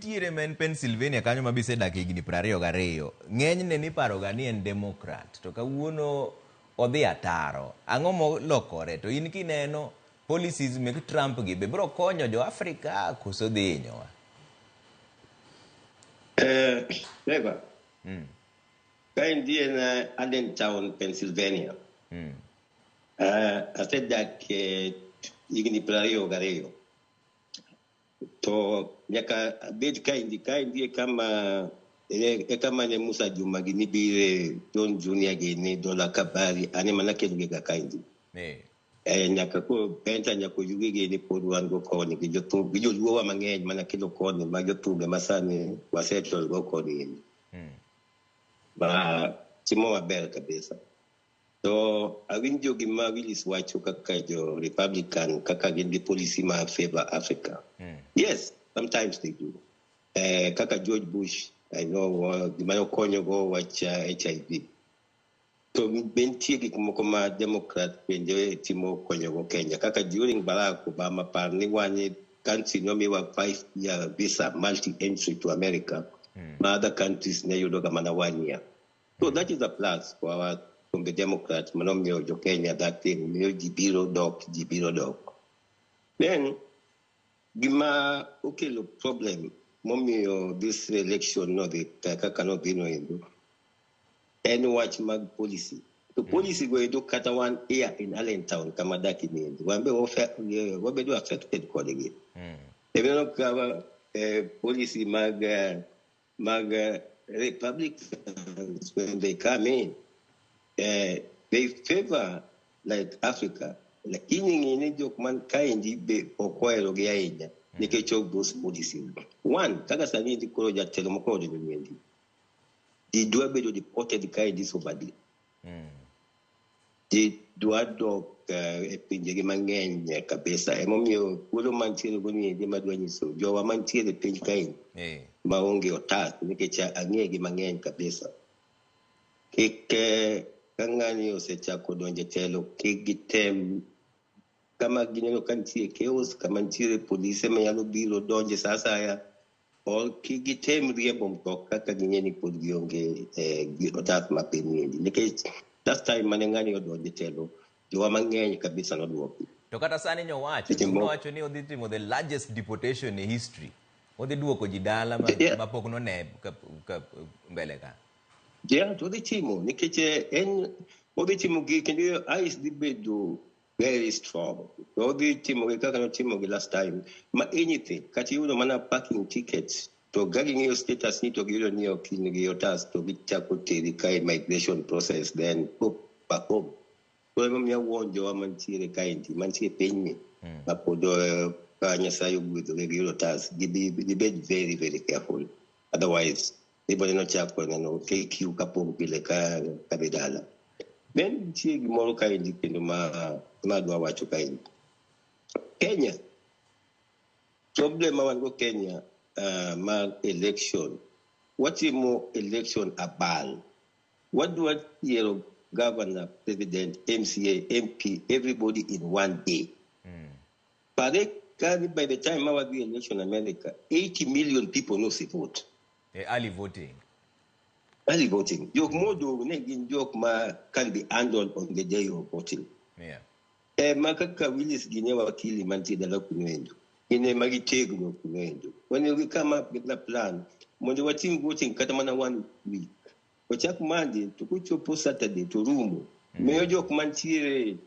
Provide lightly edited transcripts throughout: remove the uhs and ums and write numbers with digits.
Nitiere ma en Pennsylvania kanyo ma bisedak higni 22. Ng'enyne niparoga ni en Democrat. To kawuono odhi ataro. Ang'o molokore? To in kineno policies mek Trump gi be biro konyo jo Afrika koso dhi hinyowa? Trevor, ka intie na Allentown, Pennsylvania. Asedak higni 22. To nyaka abed kaendi kaendi e kama e kama ne Musa Juma gini bire John Junior gini Dola Kabari an ema nakelo gi ga kaendi. Nyaka ko Benta nyaka Oyugi gini pod wan go koni gi jothum gi joluo wa mang'eny mana kelo koni ma jothumbe masani wasettle go koni endi. Ma timo maber kabisa. To awinjo gima Willis wacho kaka jo Republican kaka gin gi policy ma favor Africa. Yes, sometimes they do. Kaka George Bush, I know gima nokonyo go wach HIV. To be nitie gik moko ma Democrat bende timo konyo go Kenya. Kaka during Barack Obama par ni wan country nomiwa 5-year visa multi-entry to America. Ma other countries ne yudo ga mana 1 year. So that is a plus for our from the Democrats manomiyo jo Kenya that thing miyo ji biro dok ji biro dok. Then gima okelo problem momiyo this election nodhi kaka nodhi no endo en wach mag policy. To policy go endo kata wan here in Allentown kama dak ni endo wan be wabedo affected kodgi. Ineno ka policy mag Republicans when they come in, they favor like Africa. Lakini ng'i ni jok man kaendi be ok ohero gi ahinya nikech of those policies. One, kaka sani endi koro jatelo moko odonjo niendi. Ji dwa bedo deported kaendi so badly. Ji dwa dok e pinjegi mang'eny kabisa. Emomiyo thuolo mantiere go niendi madwa nyiso jowa mantiere e piny kaendi maonge otas nikech ang'e gi mang'eny kabisa. Kik ka ng'ani osechako donjo e telo kik gitem kama gineno ka nitie chaos kama nitiere polise manyalo biro donje sa asaya or kik gitem riembo mtoka kaka ging'e ni pod gionge gi otas ma piny niendi nikech last time mane ng'ani odonjo e telo jowa mang'eny kabisa nodwoki. To kata sani nyowacho, Seche moko nowacho ni odhi timo the largest deportation in history. Odhi duoko ji dala ma, ma pok none ka mbele ka. Yeah, to odhi timo nikech en odhi timo gi kendo ICE dhi bedo very strong. To odhi timo gi kaka notimo gi last time ma anything kata iyudo mana parking tickets to ka ging'iyo status ni to giyudo ni ok in gi otas to gichako teri ka e migration process then go back home. Koro emomiyo awuon jowa mantiere kaendi mantie e pinyni ma pod ka Nyasaye ogwedhogi giyudo otas gibed very very careful otherwise ibiro neno chako neno KQ kapong' pile ka kadhi dala. Then nitie gimoro kaendi kendo ma adwa wacho kaendi. Kenya, problem ma wan go Kenya mar election, watimo election abal. Wadwa yiero governor, president, MCA, MP, everybody in one day. Pare ka by the time ma wadhi election America, 80 million people nosevote. Early voting. Early voting. Jok modong' ne gin jok ma can be handled on the day of voting. Ma kaka Willis gini wakili mantie dala kuno endo. Gin ema gitegno kuno endo. Onego gi come up with a plan mondo watim voting kata mana one week. Ochak Monday to kochopo Saturday to rumo. Miyo jok mantiere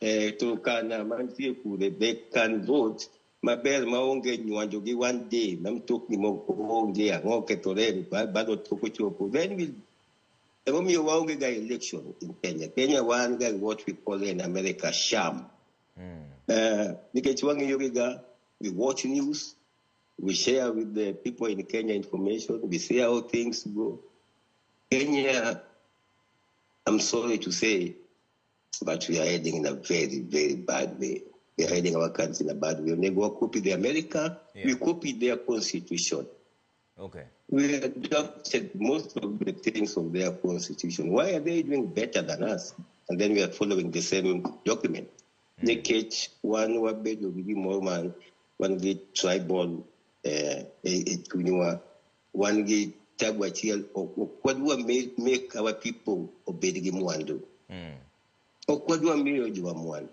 Turkana mantie kure they can vote maber maonge nywanjo gi one day ma mtokni moko onge ang'o okethore bado tok ochopo then we'll emomiyo waonge ga election in Kenya. Kenya wan ga what we call in America sham. Nikech wang'iyo gi ga we watch news, we share with the people in Kenya information, we see how things go. Kenya, I'm sorry to say, but we are heading in a very, very bad way. We are heading our country in a bad way. Onego wa copy the America, we copy their constitution. We adopted most of the things of their constitution. Why are they doing better than us? And then we are following the same document. Nikech wan wabedo gi gimoro ma wan gi tribal e chunywa. Wan gi tabu achiel, ok wadwa make our people obed gi mwandu. Ok wadwa miyo jowa mwandu.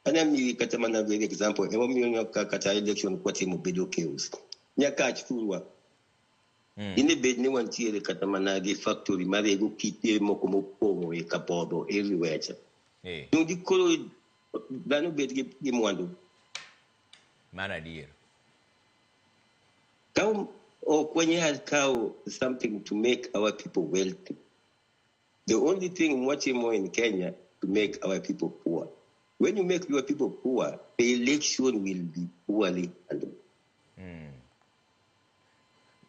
Anya miyi kata mana very example, emomiyo nyaka kata election kwatimo bedo chaos. Nyakach thurwa. Dine bed ni wantiere kata mana gi factory marego kite moko mopong'o e Kabodho everywhere cha. Donge koro dhano bed gi mwandu? Mano adier. Ka ok wanyal kawo something to make our people wealthy. The only thing mwatimo in Kenya to make our people poor. When you make your people poor, the election will be poorly handled.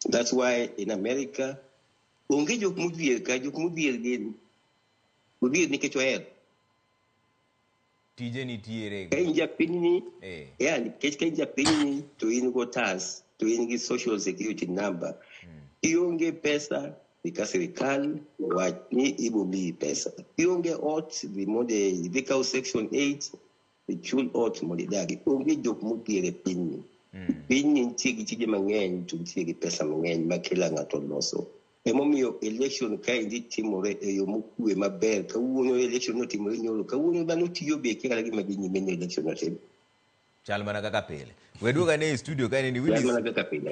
That's why in America, onge jok modhier ka, jok modhier gin odhier nikech ohero. Tije nitiere. Ka in japinyni, yeah, nikech ka in japinyni to in go tax, to in gi social security number. Ionge pesa, dhi ka sirikal wach ni ibo miyi pesa. Ionge ot, dhi mondo idhi kaw section 8, ichul ot mondo idagi. Onge jok modhier e pinyni. Pinyni nitie gi tije mang'eny to nitie gi pesa mang'eny ma kila ng'ato loso. Emomiyo election kaendi timore e yo mokwe maber. Kawuono election notimore nyoro. Kawuono dhano tiyo be kia kata gima dhi nyime ni election otim. Chal mana kaka pile. We duogo ane e studio ka ni Chal Willis. Mana kaka pile.